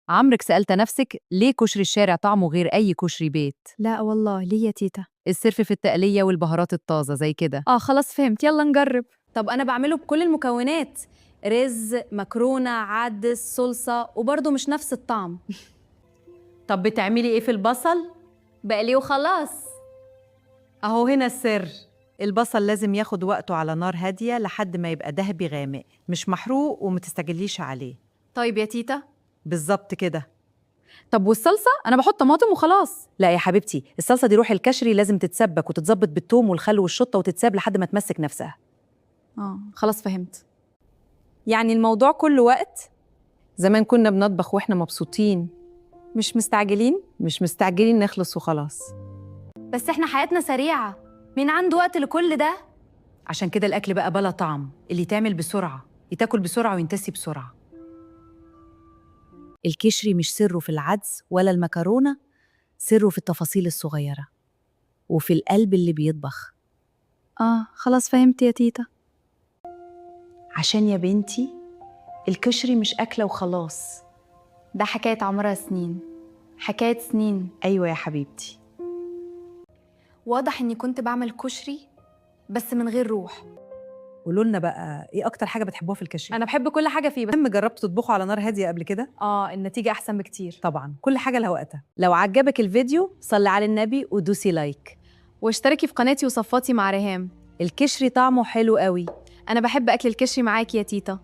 عمرك سألت نفسك ليه كشري الشارع طعمه غير أي كشري بيت؟ لا والله، ليه يا تيتا؟ السر في التقلية والبهارات الطازة زي كده. اه خلاص فهمت، يلا نجرب. طب أنا بعمله بكل المكونات: رز، مكرونة، عدس، صلصة، وبرضه مش نفس الطعم. طب بتعملي ايه في البصل؟ بقليه وخلاص. اهو هنا السر. البصل لازم ياخد وقته على نار هادية لحد ما يبقى ذهبي غامق، مش محروق، ومتستعجليش عليه. طيب يا تيتا. بالظبط كده. طب والصلصة؟ أنا بحط طماطم وخلاص. لا يا حبيبتي، الصلصة دي روح الكشري، لازم تتسبك وتتظبط بالثوم والخل والشطة وتتساب لحد ما تمسك نفسها. اه خلاص فهمت. يعني الموضوع كله وقت؟ زمان كنا بنطبخ واحنا مبسوطين. مش مستعجلين؟ مش مستعجلين نخلص وخلاص. بس احنا حياتنا سريعة، مين عنده وقت لكل ده؟ عشان كده الأكل بقى بلا طعم، اللي يتعمل بسرعة يتاكل بسرعة وينتسي بسرعة. الكشري مش سره في العدس ولا المكرونة، سره في التفاصيل الصغيرة وفي القلب اللي بيطبخ. اه خلاص فهمت يا تيتا. عشان يا بنتي الكشري مش أكلة وخلاص. ده حكاية عمرها سنين، حكاية سنين. أيوة يا حبيبتي. واضح إني كنت بعمل كشري بس من غير روح. قولوا لنا بقى ايه اكتر حاجة بتحبوها في الكشري؟ أنا بحب كل حاجة فيه بس. المهم، جربتوا تطبخوا على نار هادية قبل كده؟ اه النتيجة أحسن بكتير. طبعا، كل حاجة لها وقتها. لو عجبك الفيديو صلي على النبي ودوسي like. واشتركي في قناتي وصفاتي مع ريهام. الكشري طعمه حلو قوي. أنا بحب أكل الكشري معاكي يا تيتا.